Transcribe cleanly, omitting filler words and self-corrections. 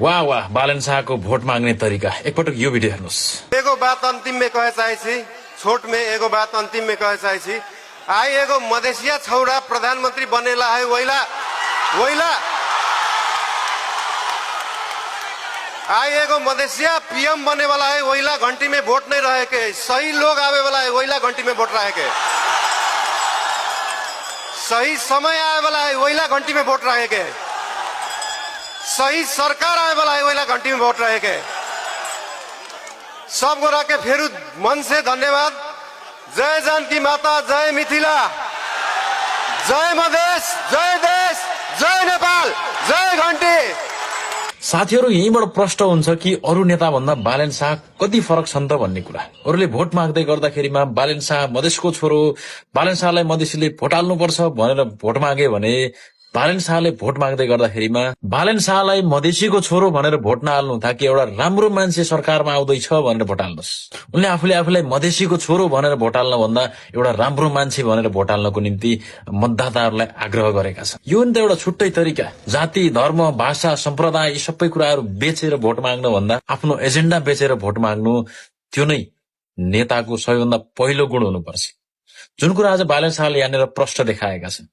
वाह वाह, बालन शाहको भोट माग्ने तरिका। एकपटक यो भिडियो हेर्नुहोस्। एगो बात अंतिम में कहे चाहे छी, छोट में एगो बात अंतिम में कहे चाहे छी। आई एगो मधेसिया छौड़ा प्रधानमंत्री बनेला है, वहीला वहीला आई एगो मधेसिया पीएम बने वाला है, वहीला घंटी में वोट नहीं रहे के। सही लोग आवे वाला है, वहीला घंटी में वोट रहे के। सही समय आए वाला है, वहीला घंटी में वोट रहे के। सही सरकार आए वाला है, वहीला घंटी में वोट रहे के। सब गोरा के फेरू मन से धन्यवाद। जय जानकी माता, जय मिथिला, जय मधेस, जय देश, जय नेपाल, जय घंटी। साथीहरू, यहीँबाट प्रश्न हुन्छ कि अरू नेता भन्दा बालेन शाह कति फरक छन् त भन्ने कुरा। अरूले भोट माग्दै गर्दाखेरिमा बालेन शाह मधेसको छोरो, बालेन शाहलाई मधेसीले भोट हाल्नुपर्छ भनेर भोट मागे भने बालेन शाहले भोट माग्दै गर्दाखेरिमा बालेन शाहलाई मधेसीको छोरो भनेर भोट नहाल्नु ताकि एउटा राम्रो मान्छे सरकारमा आउँदैछ भनेर भोट हाल्नुहोस्। उनले आफूलाई मधेसीको छोरो भनेर भोट हाल्न भन्दा एउटा राम्रो मान्छे भनेर भोट हाल्नको निम्ति मतदाताहरूलाई आग्रह गरेका छन्। यो नि त एउटा छुट्टै तरिका। जाति, धर्म, भाषा, सम्प्रदाय यी सबै कुराहरू बेचेर भोट माग्न भन्दा आफ्नो एजेन्डा बेचेर भोट माग्नु, त्यो नै नेताको सबैभन्दा पहिलो गुण हुनुपर्छ। जुन कुरा आज बालेन शाहले यहाँनिर प्रश्न देखाएका छन्।